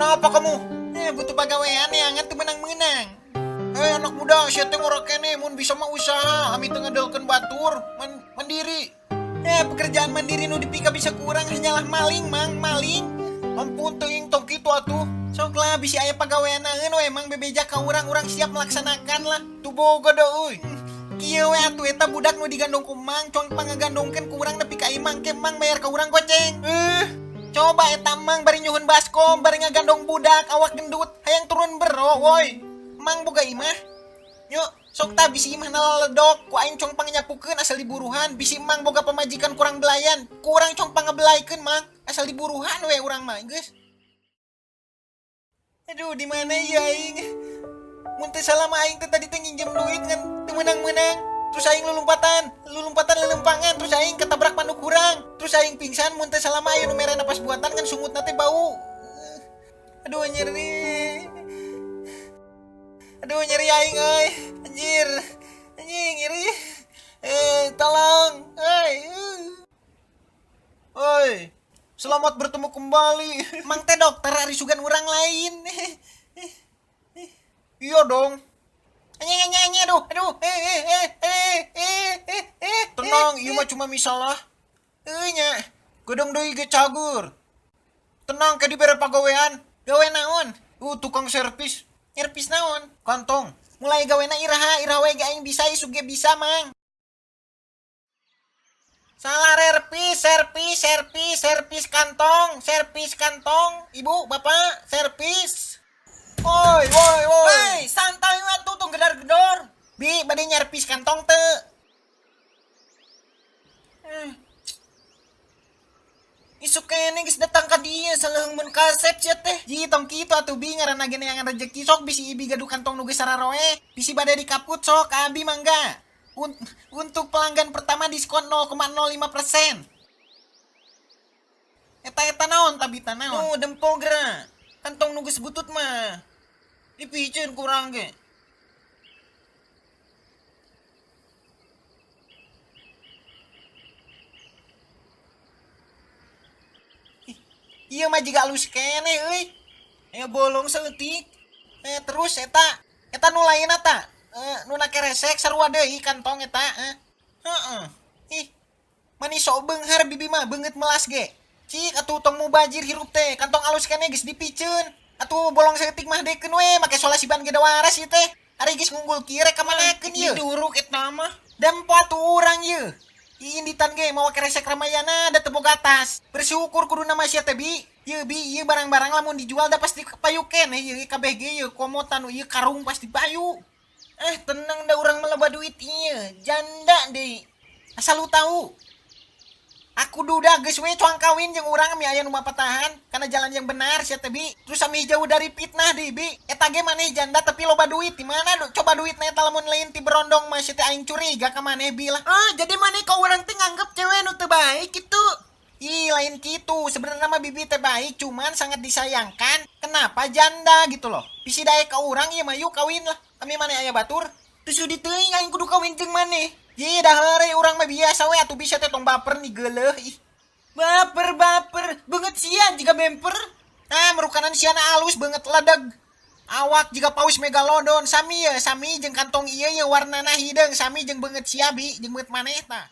Kenapa kamu? Butuh pagawean neangan teu menang-menang. Anak muda, sia teh ngora keneh mun bisa mah usaha, ami teu ngadelkeun batur, mandiri. Pekerjaan mandiri nu dipika bisa kurang hanyalah maling, Mang, maling. Ampun teuing tong kitu atuh. Sok lah bisi aya pagawean naeun we Mang bebeja ka urang, urang siap melaksanakan lah. Tuh boga da euy. Kieu we atuh eta budak nu digandong ku Mang, cong pangagandongkeun ku urang nepi ka imang ke Mang bayar ka urang goceng. Coba eta Mang bari nyuhun baskom, bari ngagandong budak awak gendut, hayang turun bero woi. Mang boga imah. Yuk, sok ta bisi imah nalaledok, ku aing cong pangnyapukeun asal diburuhan, bisi Mang boga pamajikan kurang belayan, ku urang cong pangebelaikeun Mang, asal diburuhan we urang mah geus. Aduh, di mana ya aing? Mun teu salah mah aing teh tadi teh nginjem duit ngan teu meunang-meunang. Terus aing lulumpatan lelempangan, terus aing ketabrak panduk hurang, terus aing pingsan mun teu salah mah aya nu mere napas buatan ngan sungutna teh bau. Aduh nyeri. Aduh nyeri aing euy. Anjir. Anjing nyeri. Tolong. Euy. Oi. Selamat bertemu kembali. Mang teh dokter ari sugan urang lain. Iya dong. Anjing anjing anjing aduh aduh. Tenang, ieu mah cuma misalah. Euy nya. Gedong deui ge cagur. Tenang ke dibere pagawean. Gawe naon? Tukang servis. Nyerpis naon? Kantong. Mulai gawena iraha, iraha we ge aing bisa isuk ge bisa, Mang. Salah servis, servis, servis, servis kantong, servis kantong. Ibu, bapak, servis. Oi, woi, woi. Hei, santai we atuh tong gedar-gedor. Bi, bade nyervis kantong teu? Isuk kene geus datang ka dieu saleuheung mun kasep sia teh. Ji tong kitu atuh bi ngaranna ge neangan rejeki sok bisi ibi gaduh kantong nu geus sararoe. Bisi bade dikaput sok abi mangga. Untuk pelanggan pertama diskon 0,05%. Eta-eta naon tabita naon? Oh, dempo geura. Kantong nu geus butut mah. Dipiceun kurang ge. Iya mah jiga alus keneh euy. Bolong saeutik. Terus eta eta nu lainna ta? Nu na keresek sarua deui kantong eta. Heeh. Ih. Mani sok beunghar bibi mah beungeut melas ge. Cik atuh tong mubajir hirup teh, kantong alus keneh geus dipiceun. Atuh bolong saeutik mah dekeun we make sola siban ge waras ieu teh. Ari geus ngunggul kieu rek ka manakeun ieu. Duruk eta mah. Dempo atuh urang ieu. Inditan ge mawa keresek Ramayana da teu boga tas. Bersyukur kuduna mah sia teh bi. Ieu bi ieu barang-barang lamun dijual da pasti payu keneh ieu kabeh ge ieu komotan ieu karung pasti payu. Tenang da urang mah loba duit ieu, janda deui. Asal lu tahu. Aku duda geus we cuang kawin jeung urang mi aya nu mapatahan kana jalan yang benar sia teh bi. Terus ami jauh dari fitnah deui bi. Eta ge maneh janda tapi loba duit di mana coba duitna eta lamun lain ti berondong mah sia teh aing curiga ka maneh bi lah. Ah, jadi maneh ka urang teh nganggep cewek nu teu baik kitu. Ih, lain kitu. Sebenarnya mah bibi teh baik, cuman sangat disayangkan kenapa janda gitu loh. Bisi daek ka urang ieu mah yuk kawin lah. Ami maneh aya batur. Teu sudi teuing aing kudu kawin jeung maneh. Ye dah heureuy urang mah biasa we atuh bisa teh tong baper nih geuleuh ih. Baper baper beungeut sia jiga bemper. Nah, merukanan siana alus beungeut ledeg. Awak jiga paus megalodon sami ye, sami jeung kantong ieu ye warnana hideung sami jeung beungeut sia bi jeung beungeut maneh tah.